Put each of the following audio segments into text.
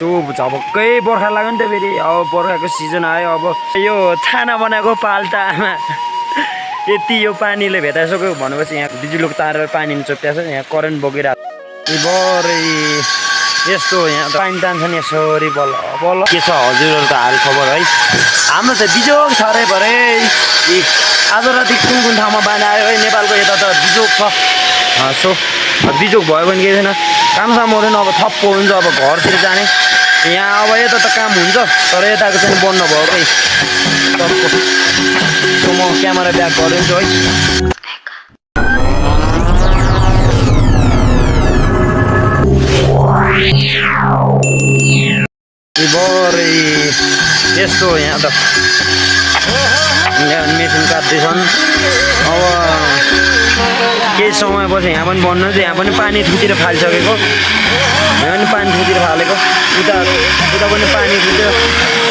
झपक्कै बर्खा लाग्यो नि त फेरि अब बर्खाको सिजन आयो अब यो छाना बनाएको पाल्टा आमा यति यो पानीले भेटाइसक्यो भनेपछि यहाँ बिजुलीको तारहरू पानीमा चोप्याएको छ यहाँ करेन्ट बोकिरहेको बरै यस्तो यहाँ पानी तान्छ नि यसरी बल्ल बल्ल के छ हजुरहरूको हाल खबर है हाम्रो त बिजोग छ रे भरे आज राति कुन कुन ठाउँमा बानी आयो है नेपालको यता त बिजोग छ सो बिजोग भयो भने केही छैन कामसाम हुँदैन अब थप्पो हुन्छ अब घरतिर जाने यहाँ अब यता त काम हुन्छ तर यताको चाहिँ बन्द भयो खै सो म क्यामेरा ब्याक गरिदिन्छु है बरै यस्तो यहाँ त यहाँ मेसिन काट्दैछन् अब केही समयपछि यहाँ पनि बन्नु चाहिँ यहाँ पनि पानी थुतिर फालिसकेको यहाँ पनि पानी थुतिर फालेको उता उता पनि पानी थुतिर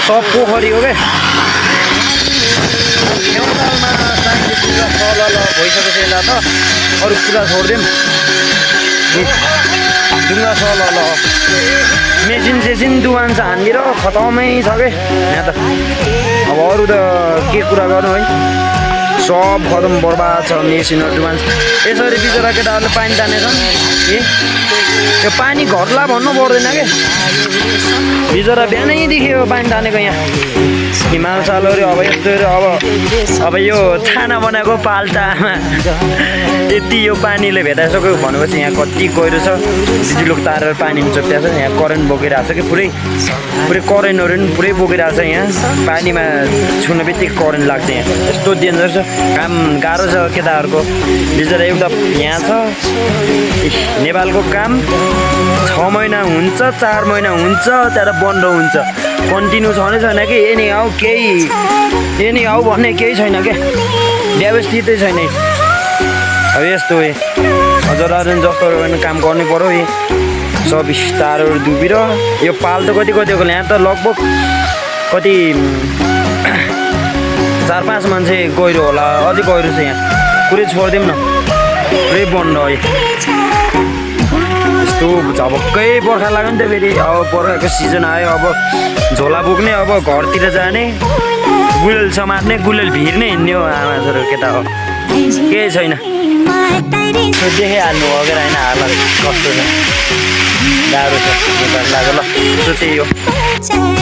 सब पोखरी हो क्या नेपालमा ल भइसकेको यसलाई त अरू कुरा छोडिदिउँ ढुङ्गा छ ल मेसिन सेसिन दुकान छ हानिदिएर खतमै छ कि यहाँ त अब अरू त के कुरा गर्नु है सब खतम बर्बाद छ मेसिनहरू दुकान यसरी बिचरा केटाहरूले पानी तानेछन् यो पानी घट्ला भन्नु पर्दैन क्या बिचरा बिहानैदेखि यो पानी तानेको यहाँ हिमाल सालहरू अब यस्तोहरू अब यो छाना बनाएको पाल्टामा यति यो पानीले भेटाइसक्यो भनेपछि यहाँ कति गहिरो छ बिजुलीको तारहरू पानीमा चोप्याएको छ यहाँ करेन्ट बोकिरहेको छ कि पुरै करेन्टहरू पनि पुरै बोकिरहेको छ यहाँ पानीमा छुने बित्तिकै करेन्ट लाग्छ यहाँ यस्तो डेन्जर छ काम गाह्रो छ केटाहरूको बिचरा एउटा यहाँ छ नेपालको काम 6 महिना हुन्छ 4 महिना हुन्छ त्यहाँबाट बन्द हुन्छ कन्टिन्यू छनै छैन कि एनी आऊ केही आऊ भन्ने केही छैन क्या व्यवस्थितै छैन अब यस्तो हजुरहरू जस्तो पनि काम गर्नु पर्यो सब स्टारहरू डुबेर यो पाल त कति हो यहाँ त लगभग कति 4-5 मान्छे गहिरो होला अझै गहिरो छ यहाँ पुरै छोडिदिउँ न पुरै बन्द है यस्तो झपक्कै बर्खा लाग्यो नि त फेरि अब बर्खाको सिजन आयो अब झोला बोक्ने अब घरतिर जाने गुलेल समात्ने गुलेल भिर्ने हिँड्ने हो आमाहरू केटा हो केही छैन देखाइहाल्नु हो क्या होइन हालत कस्तो छ गाह्रो छ नेपाल लाग्यो ल त्यही हो